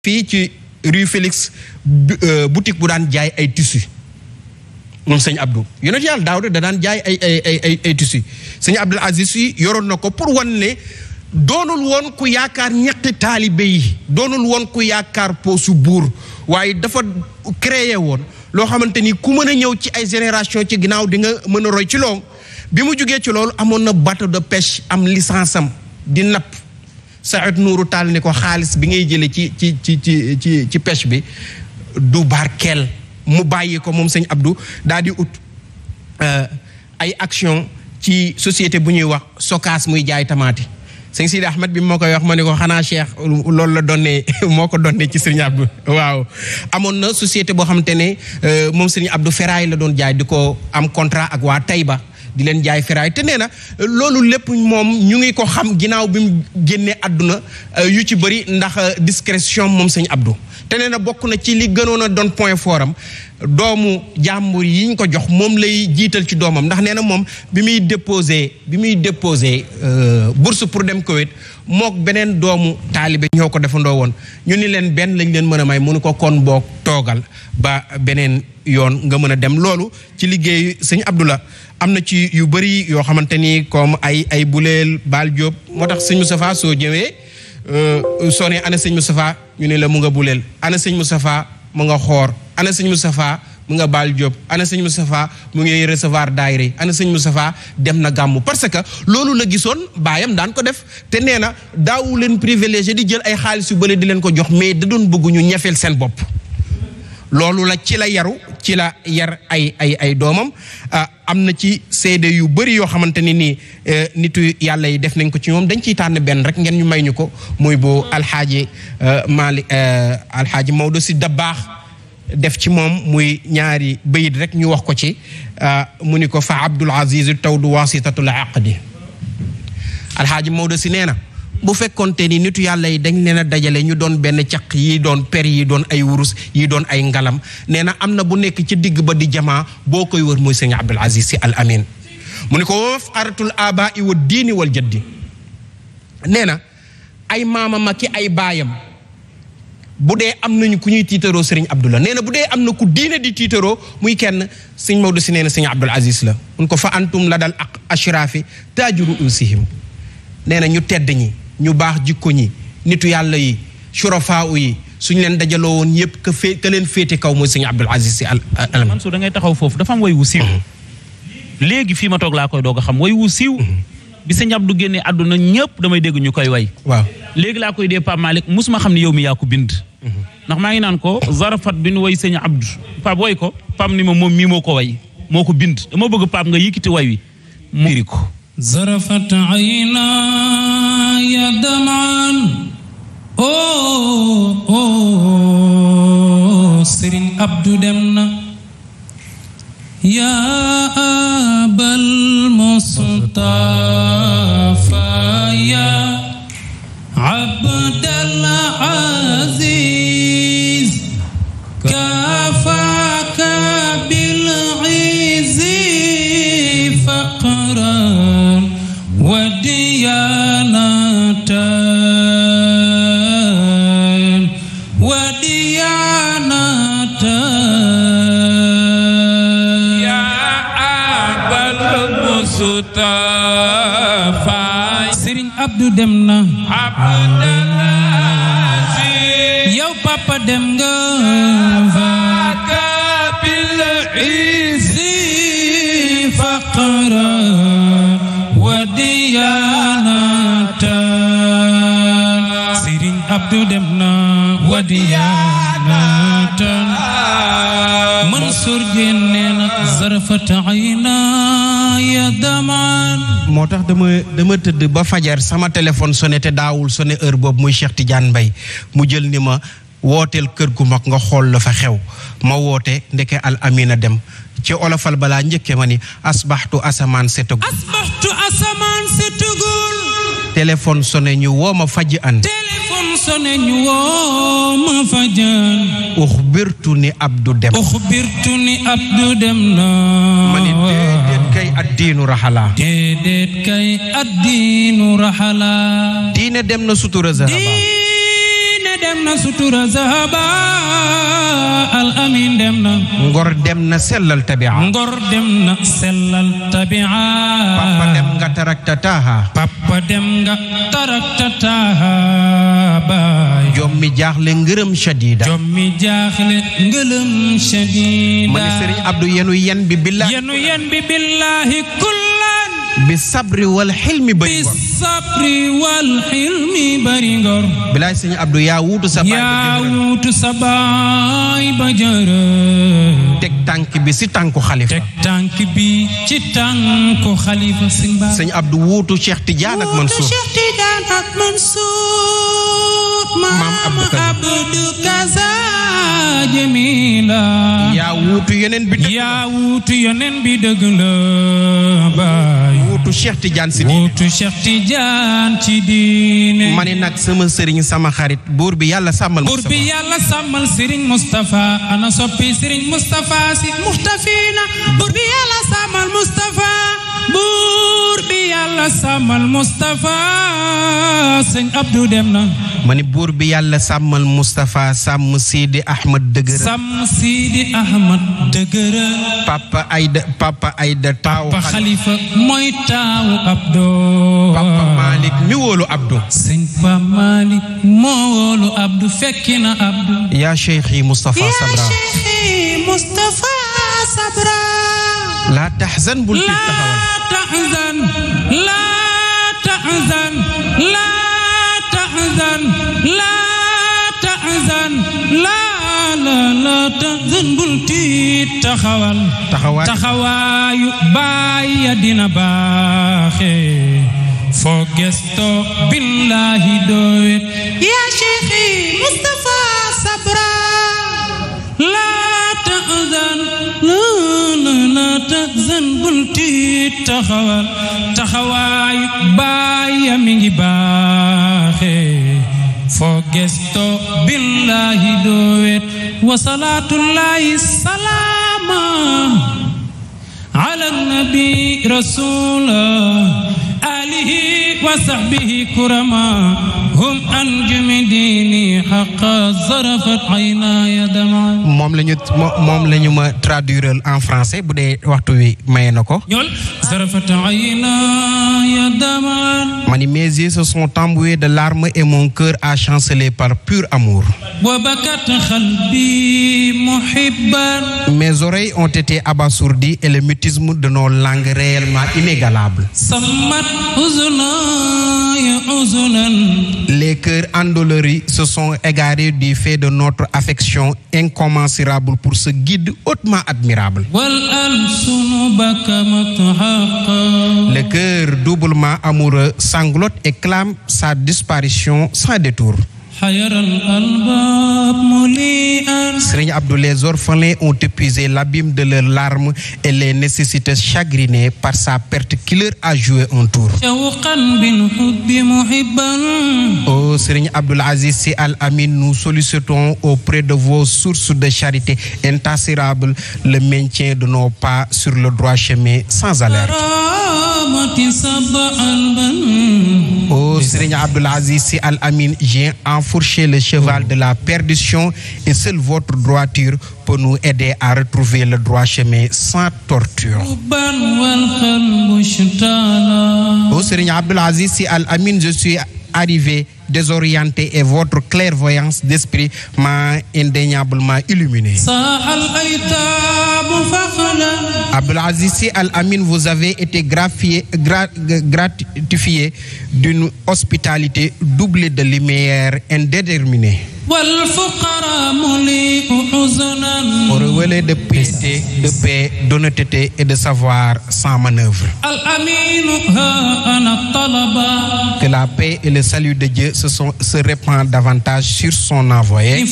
fii ci rue Félix boutique bu daan jaay ay tissu moom sëñ Abdou yonent yàlla Daawuda da daan jaay ay tissu sëñ Abdul Aziz yi yoroon na ko pour wan ne doonul woon ku yaakaar ñetti taalibe yi doonul woon ku yaakaar poosu buur waaye dafa créé woon loo xamante ni ku mën a ñëw ci ay génération ci ginnaaw di nga mën a roy ci loolu bi mu jógee ci loolu amoon na bateau de pêche am licence am di napp Saïd Nourou Tall ni ko xaalis bi ngay jële ci pêche bi du barkeel mu bàyyi ko moom sëñ Abdou daal di ut ay action ci société bu ñuy wax Sokaas muy jaay tamaate sëñ Sidi Ahmed bi moo koy wax ma ne ko xanaa Cheikh loolu la donnee moo ko donnee ci sëriñ Abdou waaw amoon na société boo xamante ne moom sëriñ Abdou ferraille la doon jaay di ko am contrat ak waa Taïba di leen jaay ferraille te nee na loolu lépp moom ñu ngi ko xam ginnaaw bi mu génnee àdduna yu ci bëri ndax discrétion moom sëñ Abdou te nee na bokk na ci li gënoon a doon point fort am doomu jàmbur yi ñu ko jox moom lay jiital ci doomam ndax nee na moom bi muy déposé bourse pour dem Koweït mook beneen doomu taalibe ñoo ko defandoo woon ñu ni leen benn lañ leen mën a may mënu ko kon boog toogal ba beneen yoon nga mën a dem loolu ci liggéey sëñ Abdou la am na ci yu bëri yoo xamante ni comme ay buleel Baal Diop moo tax sëñ Moustapha soo ñëwee soo ne ana sëñ Moustapha ñu ne la mu nga buleel ana sëñ Moustapha mu nga xoor ana sëñ Moustapha mu nga Baal Diop ana sëñ Moustapha mu ngi recevoir daayira ana sëñ Moustapha dem na gàmmu parce que loolu la gisoon baayam daan ko def te nee na daawu leen privilégié di jël ay xaalis yu bëri di leen ko jox mais da doon bëgg ñu ñefeel seen bopp loolu la ci la yaru ci la yar ay doomam am na ci seede yu bëri yoo xamante ni nii nitu yàlla yi def nañ ko ci ñoom dañ ciy tànn benn rek ngeen ñu may ñu ko muy bu alxaaji Maodo si Dabaax def ci moom muy ñaari bayit rek ñu wax ko ci mu ni ko fa Abdul Aziz tawdu wasitatul aqdi alxaaji Maodo si nee na bu fekkonte ni nitu yàlla yi dañ leen a dajale ñu doon benn caq yi doon per yi doon ay wurus yi doon ay ngalam nee na am na bu nekk ci digg ba di jamaa boo koy wër mooy sëñ Abdul Aziz si al amin mu ni ko waf aratul aba i wa diini wal jaddi nee na ay maamam ak ay baayam bu dee am nañu ku ñuy tiitaroo sëriñ Abdou la nee na bu dee am na ku diine di tiitaroo muy kenn sëñ Maodo si nee na sëñ Abdul Aziz la mun ko fa antum la dal ak ashraafi taajuru usihim nee na ñu tedd ñi ñu baax jikko ñi nitu yàlla yi surafaa yi suñ leen dajaloo woon yëpp ka leen féete kaw mooy sëñ Abdul Aziz si al Mansour da ngay taxaw foofu dafa am way wu siiw léegi fii ma toog laa koy doog a xam way wu siiw bi sëñ Abdou génnee àdduna ñëpp damay dégg ñu koy way waaw léegi laa koy dee Pape Malick musuma xam ne yow mi yaa ko bind ndax maa ngi naan ko zarafat bi nu way sëñ Abdou Pape way ko Pape ni ma moom mii moo ko way moo ko bind dama bëgg Pape nga yëkkati way wi mu iri ko zarafat ayna ya daman Serigne Abdou dem na ya abal Mustafa ya Abdal Aziz kafaka bil izzi faqran wa diyanatan ya abal Mustafa Serigne Abdou dem na yow papa dem nga faka bil izzi faqra wa diyanatan Serigne Abdou dem na wa diyanatan Mansour génne na zarfat ayna ya daman moo tax dama tëdd ba fajar sama téléphone sonné te daawul sonné heure boobu muy Cheikh Tidiane Mbaye mu jël ni ma wooteel kër gu mag nga xool la fa xew ma woote ndeke al amina dem ci olofal balaa njëkke ma ni asbaxtu asamaan setugul téléphone sonné ñu woo ma faj an sonné ñu woo ma fajan uxbirtu ni Abdou dem na ma ni déedéet kay addiinu raxala diine dem na sutura zahaba dem na sutura zahaba al amin dem na ngor dem na sellal tabia ngor dem na sellal tabia papa dem nga tarakta taha papa dem nga tarakta taha baay jommi jaaxle ngërëm shadida jommi jaaxle ngërëm shadida mani Serigne Abdou yenu yen bi billahi kullan bi sabri wal hilmi bari ngor bi sabri wal hilmi bari ngor bilaay Serigne Abdou yaa wuutu sa baay ba jërë teg tànk bi ci tànku xalifa Serigne Abdou wuutu Cheikh Tidiane ak Mansour maam Abdou Kaza jamila yaa wuutu yeneen bi dëgg la baay wuutu Cheikh Tidiane ci diine ma ne nag sama sëriñ sama xarit buur bi yàlla sàmmal Serigne Moustapha ana soppi Serigne Moustapha si muxtafina buur bi yàlla sàmmal Moustapha buur bi yàlla sàmmal Moustapha Serigne Abdou dem na ma ne buur bi yàlla sàmmal Moustapha sàmm Sidi Ahmad dëgëra papa Ayda taawu xalifa mooy taawu Abdou papa Malick mi wóolu Abdou Serigne Papa Malick moo wóolu Abdou fekki na Abdou yaa Cheikhi Moustapha Sabra la tahzan bul tiit taxawal la tahzan bul tiit taxawaayu baay ya dina baaxe foo gesto billahi doyet ya Cheikhi Moustapha Sabra la tahzan bul tiit taxawaayu baay ya mi ngi baaxe foo gesto billahi doyet wa salaatullahi salaama ala nabi rasula alihi wa sahbihi kurama hum anjumi diini haqa zarafat aynaya dama moom lañu ma traduire en français bu dee waxtu wi maye na ko ñol zarafat aynaya dama mani mes yeux se sont embués de larmes et mon cœur a chancelé par pur amour wa bakat qalbi muhibban mes oreilles ont été abasourdies et le mutisme de nos langues réellement inégalable les cœurs endoloris se sont égarés du fait de notre affection incommensurable pour ce guide hautement admirable. Le cœur doublement amoureux sanglote et clame sa disparition sans détour. Serigne Abdou, les orphelins ont épuisé l'abîme de leurs larmes et les nécessités chagrinées par sa perte qui leur a joué un tour. Oh Serigne Abdoul Aziz Sy Al Amine, nous sollicitons auprès de vos sources de charité intassirables le maintien de nos pas sur le droit chemin sans alerte. Oh Serigne Abdoul Aziz Sy Al Amine, j'ai enfourché le cheval de la perdition et seule votre droiture peut nous aider à retrouver le droit chemin sans torture. Oh Serigne Abdoul Aziz Sy Al Amine, je suis arrivé désorienté et votre clairvoyance d'esprit m'a indéniablement illuminé. Abdoul Aziz Sy Al Amine, vous avez été gratifié d'une hospitalité doublée de lumière indéterminée. Relais de piété, de paix, d'honnêteté et de savoir sans manœuvre. Que la paix et le salut de Dieu se répandent davantage sur son envoyé,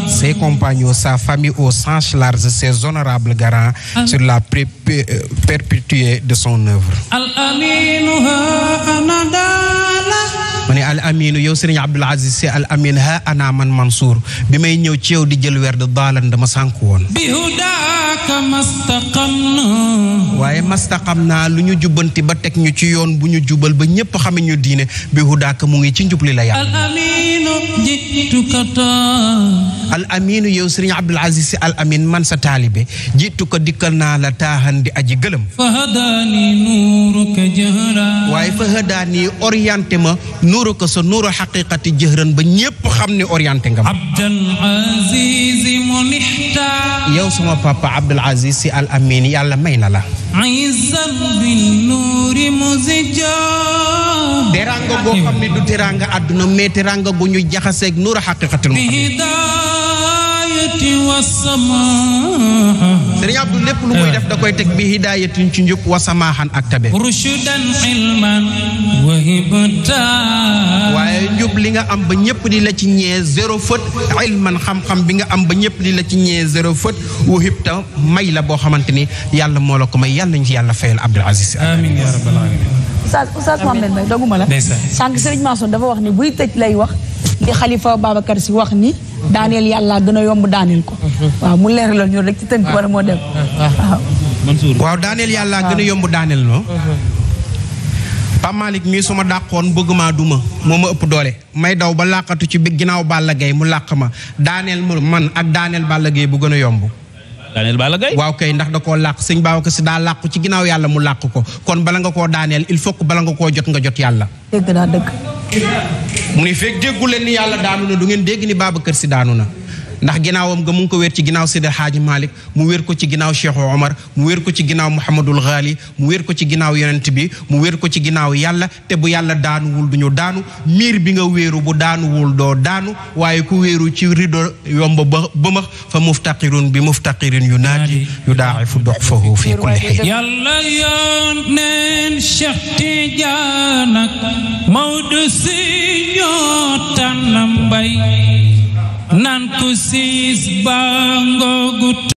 ses compagnons, sa famille au sens large, ses honorables garants sur la perpétuité de son œuvre. ma ne al aminu yow sëriñ Abdul Aziz si al amin ha ana man Mansour bi may ñëw ci yow di jël werd daalan dama sànku woon waaye mastaqam naa lu ñu jubbanti ba teg ñu ci yoon bu ñu jubal ba ñépp xame ñu diine bi hudaaka mu ngi ci njubli la yàlla al aminu yow sëriñ Abdul Aziz si al amin man sa taalibe jiitu ko dikkal naa la taaxan di aji gëlëm waaye fa hadaani orienté ma nuuru ko sa nuuru xaqiqati jëhran ba ñépp xam ne orienté nga ma yow sama papa Abdul Aziz si al amin yàlla may na la teranga goo xam ne du teranga àdduna mais teranga gu ñu jaxaseeg nuuru xaqiqatul Sëriñ Abdu lépp lu muy def da koy teg bi hidayatin ci njub wa samaahan ak tabe waaye njub li nga am ba ñëpp di la ci ñee zéro faute ilman xam-xam bi nga am ba ñëpp di la ci ñee zéro faute wuhibta may la boo xamante ni yàlla moo la ko may yàlla ñu ci yàlla fayal Abdul Aziz amiin yaa rabbal aalamiin Oustaz Mohamed nag doguma la sànq Sëriñ Mansour dafa wax ni buy tëj lay wax li Xalifa Babacar Si wax ni daaneel yàlla gën a yomb daaneel ko waaw mu leeralal ñu rek ci tënk wala moo dem waaw daaneel yàlla gën a yomb daaneel no Pape Malick mii su ma dàqoon bëgg maa duma moo ma ëpp doole may daw ba làqatu ci ginnaaw Balla Gaye mu làq ma daaneel man ak daaneel Balla Gaye bu gën a yomb daaneel Balla Gaye waaw kay ndax da koo làq sëñ Babacar Si daa làqu ci ginnaaw yàlla mu làq ko kon bala nga koo daaneel il faut que bala nga koo jot nga jot yàlla dëgg daa dëgg mu ni fekk déggu leen ni yàlla daanu na du ngeen dégg ni Babacar Si daanu na ndax ginnaawam nga mu ngi ko wér ci ginnaaw Seydi Hadji Malick mu wér ko ci ginnaaw Cheikh Omar mu wér ko ci ginnaaw Mouhamadul Ghali mu wér ko ci ginnaaw yonent bi mu wér ko ci ginnaaw yàlla te bu yàlla daanuwul duñu daanu miir bi nga wéeru bu daanuwul doo daanu waaye ku wéeru ci rido yomb ba bëmax fa muftaqirun bi muftaqirin yu naati yu daa'ifu du'fahu fi kulli hiin yàlla yoon neen Cheikh Tidiane ak Maodo Si ñoo tànn mbay nan ko siis ba ngoogu